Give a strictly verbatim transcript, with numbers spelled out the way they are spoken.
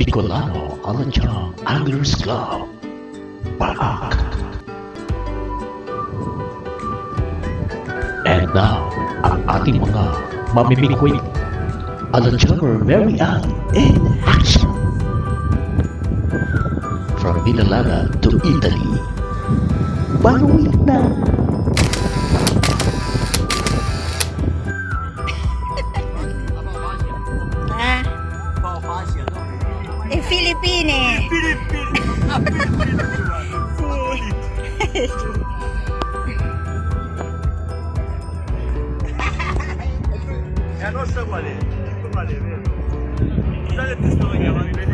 Bicolano Alanchang Anglers Club, Baak. And now, ang ating mga mamimikwit. Alanchanger Mary Ann in action! From Binalagan to Italy, baluwi na! Ah, eh, Filipine. E la nostra qual è? Qual è, vero? Scusate, ti sto vediamo, mi vedo.